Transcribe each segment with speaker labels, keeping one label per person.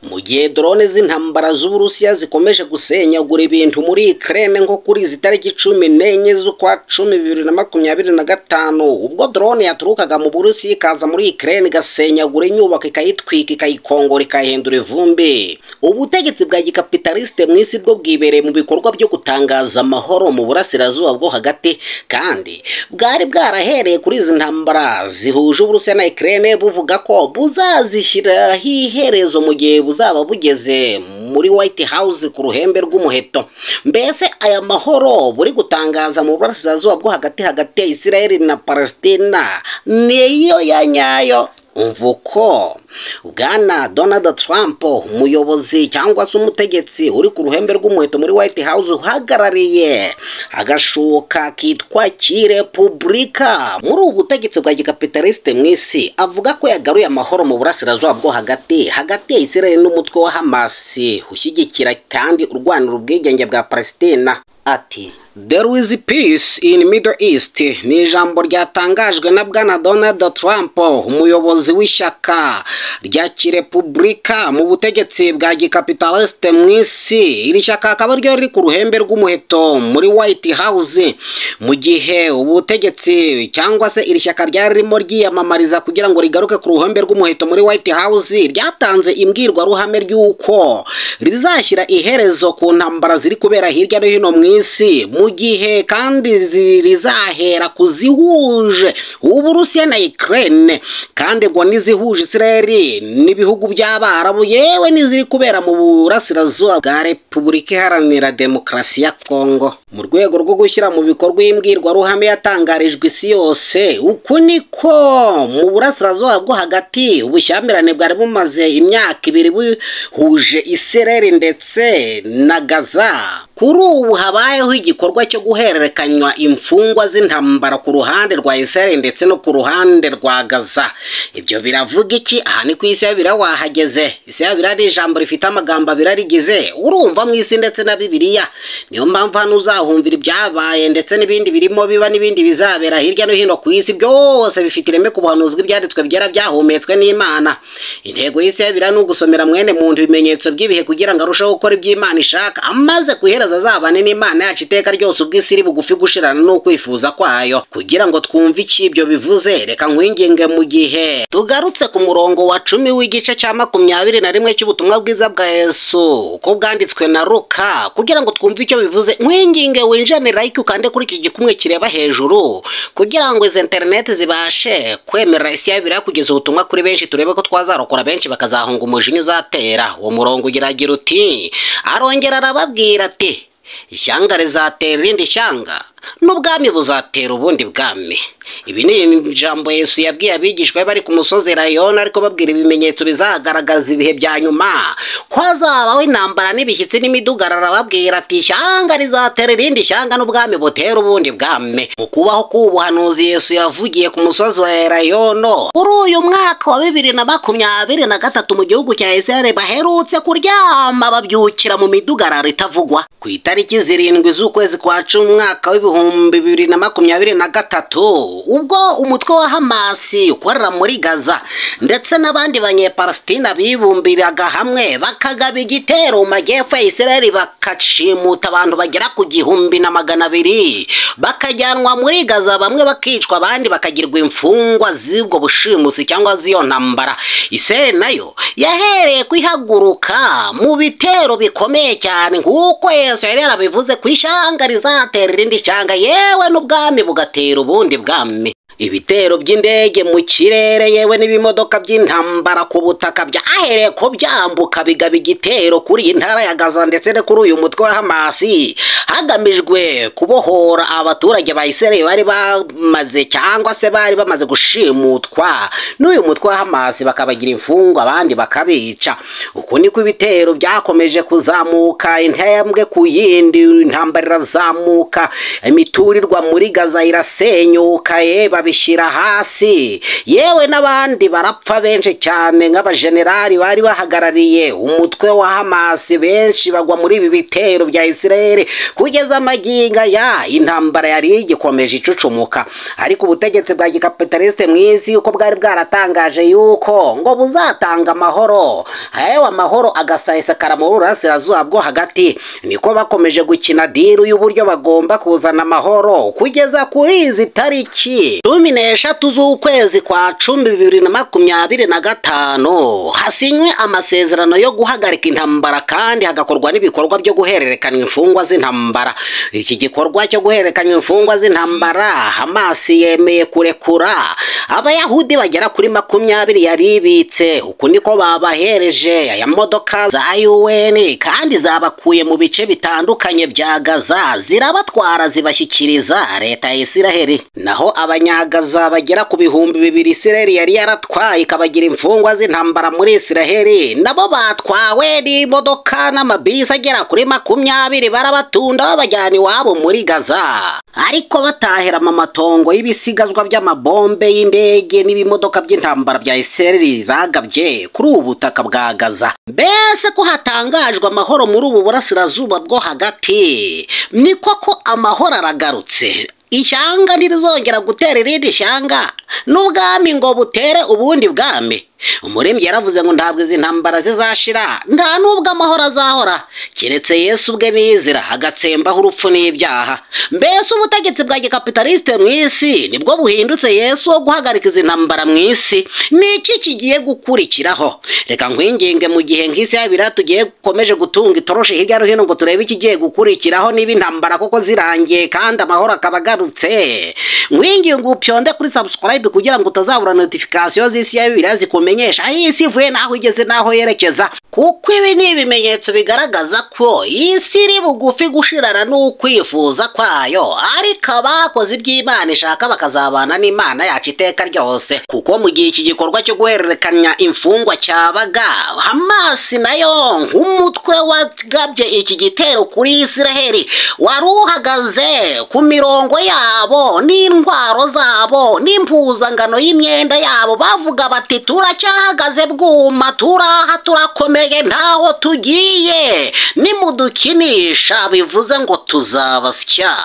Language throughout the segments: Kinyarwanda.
Speaker 1: Mu gihe drone z'intambara z'Uburusiya zikomeje gusenyagura ibintu muri Ukraine, nko kuri izi tariki 14 z'ukwa 10 2025, ubwo drone yaturukaga mu Burusiya ikaza muri Ukraine igasenyagura inyubako, ikayitwika, ikayikongora, ikayihindura ivumbi, ubutegetsi bwa gikapitaliste mu isi bwo bwibereye mu bikorwa byo gutangaza amahoro mu burasirazuba bwo hagati, kandi bwari bwarahereye kuri izi ntambara zihuje Uburusiya na Ukraine, buvuga ko buzazishyiraho iherezo mu gihe buzaba bugeze muri White House ku ruhembe rw'umuheto. Mbese aya mahoro buri gutangaza mu burasirazuba bwo hagati, hagati ya Israel na Palestina, niyo ya nyayo? Umva uko Bwana Donald Trump, umuyobozi cyangwa se umutegetsi uri ku ruhembe rw'umuheto muri White House, uhagarariye agashuka kitwa Kirepubulika muri ubu butegetsi bwa gikapitaliste mu isi, avuga ko yagaruye amahoro mu burasirazuba bwo hagati, hagati ya Israel n'umutwe wa Hamas ushyigikira kandi urwanira ubwigenge bwa Palestina. Ati: "There is peace in Middle East." Ni ijambo ryatangajwe na Bwana Donald Trump, umuyobozi w'ishyaka rya Kirepubulika mu butegetsi bwa gikapitaliste mu isi. Iri shyaka akaba ryo riri ku ruhembe rw'umuheto muri White House, mu gihe ubutegetsi cyangwa se iri shyaka ryari ririmo ryiyamamariza kugira ngo rigaruke ku ruhembe rw'umuheto muri White House, ryatanze imbwirwaruhame ry'uko rizashyira iherezo ku ntambara ziri kubera hirya no hino mu isi, mu gihe kandi rizahera ku zihuje Uburusiya na Ukraine, kandi ngo n'izihuje Israel n'ibihugu by'Abarabu, yewe n'iziri kubera mu burasirazuba bwa Repubulika Iharanira Demokarasi ya Kongo. Mu rwego rwo gushyira mu bikorwa imbwirwaruhame yatangarijwe isi yose, uku niko mu burasirazuba bwo hagati ubushyamirane bwari bumaze imyaka 2 buhuje Israel ndetse na Gaza, kuri ubu habayeho igikorwa cyo guhererekanywa imfungwa z'intambara ku ruhande rwa Israel ndetse no ku ruhande rwa Gaza. Ibyo biravuga iki? Aha ni ku isi ya Bibiliya, wahageze. Isi ya Bibiliya ni ijambo rifite amagambo abiri arigize, urumva, mu isi ndetse na Bibiliya. Niyo mpamvu hano uzahumvira ibyabaye ndetse n'ibindi birimo biba n'ibindi bizabera hirya no hino ku isi. Byose bifite ireme ku buhanuzi bw'ibyanditswe byera byahumetswe n'Imana. Intego y'isi ya Bibiliya ni ugusomera mwene muntu ibimenyetso by'ibihe kugira ngo arusheho gukora ibyo Imana ishaka, amaze kuhereza azabane n'Imana yacu iteka ryose, ubwo isi iri bugufi gushirana n'ukwifuza kwayo. Kugira ngo twumve icyo ibyo bivuze, reka nkwinginge, mu gihe tugarutse ku murongo wa 10 w'igice cya 21 cy'ubutumwa bwiza bwa Yesu uko bwanditswe na Luka, kugira ngo twumve icyo bivuze, nkwinginge winjane like, ukande kuri iki gikumwe kireba hejuru, kugira ngo izi interineti zibashe kwemerera isi ya Bibiliya kugeza ubutumwa kuri benshi, turebe ko twazarokora benshi bakazahunga umujinya uzatera. Uwo murongo ugiragira uti: "Arongera arababwira ati: ishyanga rizatera irindi shyanga, n'ubwami buzatera ubundi bwami." Ibi ni ijambo Yesu yabwiye abigishwa be bari ku musozi Elayono, ariko babwira ibimenyetso bizagaragaza ibihe bya nyuma, ko hazabaho intambara n'ibishyitsi n'imidugararo. Arababwira ati: "Ishyanga rizatera irindi shyanga, n'ubwami butera ubundi bwami." Mu kubaho k'ubuhanuzi Yesu yavugiye ku musozi wa Elayono, kuri uyu mwaka wa 2023, mu gihugu cya Israel baherutse kuryama babyukira mu midugararo itavugwa. Ku itariki 7 z'ukwezi kwa 10, umwaka w'2023, ubwo umutwe wa Hamasi ukorera muri Gaza ndetse n'abandi Banyepalestina bibumbiraga hamwe bakagaba igitero mu majyepfo ya Israel, bakashimuta abantu bagera ku 1200, bakajyanwa muri Gaza, bamwe bakicwa, abandi bakagirwa imfungwa z'ubwo bushimusi cyangwa z'iyo ntambara, Israel nayo yahereye kwihaguruka mu bitero bikomeye cyane, nk'uko Yesu yari yarabivuze ku ishyanga rizatera irindi shyanga, yewe n'ubwami bugatera ubundi bwami. Ibitero by'indege mu kirere, yewe n'ibimodoka by'intambara ku butaka, byahereye ko byambuka bigaba igitero kuri iyi ntara ya Gaza ndetse no kuri uyu mutwe wa Hamasi, hagamijwe kubohora abaturage ba Israel bari bamaze cyangwa se bari bamaze gushimutwa n'uyu mutwe wa Hamasi, bakabagira imfungwa, abandi bakabica. Uku niko ibitero byakomeje kuzamuka intambwe ku yindi, intambara irazamuka, imiturirwa muri Gaza irasenyuka, ye. babishyira hasi, yewe n'abandi barapfa benshi cyane nk'abajenerali bari bahagarariye umutwe wa Hamas, benshi bagwa muri ibi bitero bya Israel. Kugeza amaginga ya intambara yari igikomeje icucumuka, ariko ubutegetsi bwa gikapitaliste mu isi uko bwari bwaratangaje yuko ngo buzatanga amahoro, hewe amahoro agasahesakara mu burasirazuba bwo hagati, niko bakomeje gukina diru y'uburyo bagomba kuzana amahoro kugeza kuri izi tariki 13 z'ukwezi kwa 10 2025 hasinywe amasezerano yo guhagarika intambara kandi hagakorwa n'ibikorwa byo guhererekanya imfungwa z'intambara. Iki gikorwa cyo guhererekanya imfungwa z'intambara, Hamas yemeye kurekura abayahudi bagera kuri 20 yaribitse. Uku niko babahereje aya modoka za UN kandi zabakuye mu bice bitandukanye bya Gaza, zirabatwara zibashyikiriza leta ya Israel. Naho abanyagaza bagera ku 2000 Israel yari yaratwaye ikabagira imfungwa z'intambara muri Israel, nabo batwawe n'imodoka n'amabisi agera kuri 20 barabatunda babajyana iwabo muri Gaza, ariko batahera mu matongo y'ibisigazwa by'amabombe y'indege n'ibimodoka by'intambara bya Israel zagabye kuri ubu butaka bwa Gaza. Mbese ko hatangajwe amahoro muri ubu burasirazuba bwo hagati, niko ko amahoro aragarutse. Ishyanga ntirizongera gutera irindi shyanga, n'ubwami ngo butere ubundi bwami. Umurembyi yaravuze ngo ntabwo izi ntambara zizashira, nta nubwo amahoro azahora, keretse Yesu ubwe nizira agatsembaho urupfu n'ibyaha. Mbese ubutegetsi bwa gikapitaliste mu isi nibwo buhindutse Yesu wo guhagarika izi ntambara mu isi? Niki kigiye gukurikiraho? Reka nkwinginge mu gihe nk'isi y'abira tugiye gukomeje gutunga itoroshi hirya no hino ngo turebe ikigiye gukurikiraho, niba intambara koko zirangiye kandi amahoro akaba agarutse. Nkwinginge upyonde kuri subscribe kugira ngo utazabura notification z'isi y'abira zikomeye aho isi ivuye n'aho igeze n'aho yerekeza, kuko ibi ni ibimenyetso bigaragaza ko isi iri bugufi gushirana n'ukwifuza kwayo, ariko abakoze iby'Imana ishaka bakazabana n'Imana yacu iteka ryose. Kuko mu gihe iki gikorwa cyo guhererekanya imfungwa cyabaga, Hamas nayo nk'umutwe wagabye iki gitero kuri Israel wari uhagaze ku mirongo yabo n'intwaro zabo n'impuzangano y'imyenda yabo, bavuga bati turacyahagaze bwuma, turaha, turakomeye, ntaho tugiye, nimudukinisha bivuze ngo tuzabasya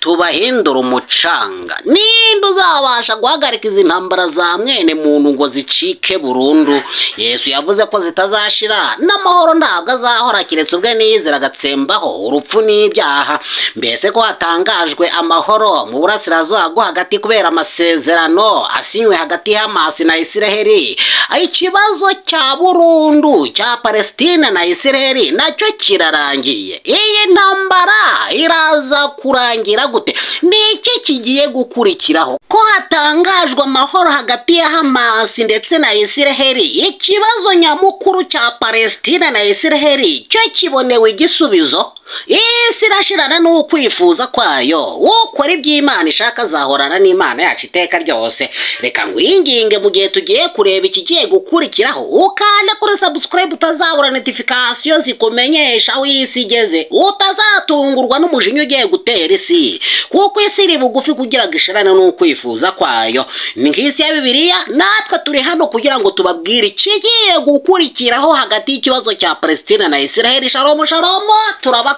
Speaker 1: tubahindura umucanga. Ninde uzabasha guhagarika izi ntambara za mwene muntu ngo zicike burundu? Yesu yavuze ko zitazashira, n'amahoro ntabwo azahora keretse ubwe nizira agatsembaho urupfu n'ibyaha. Mbese ko hatangajwe amahoro mu burasirazuba bwo hagati kubera amasezerano asinywe hagati ya Hamas na Israel, ikibazo cya burundu cya Palestina na Israel nacyo kirarangiye. Iyi ntambara iraza kurangira gute? Niki kigiye gukurikiraho? Ko hatangajwe amahoro hagati ya Hamas ndetse na Israel, ikibazo nyamukuru cya Palestina na Israel cyo kibonewe igisubizo. Isi irashirana n'ukwifuza kwayo, ukora iby'Imana ishaka azahorana n'Imana yacu iteka ryose. Reka nkwinginge mu gihe tugiye kureba ikigiye gukurikiraho, ukanda kuri subscribe utazabura notification zikumenyesha aho isi igeze, utazatungurwa n'umujinya ugiye gutera isi, kuko isi iri bugufi kugira ngo ishirane n'ukwifuza kwayo. Ni nk'isi ya Bibiliya, natwe turi hano kugira ngo tubabwire ikigiye gukurikiraho hagati y'ikibazo cya Palestina na Israel. Shalom shalom, turabakunda.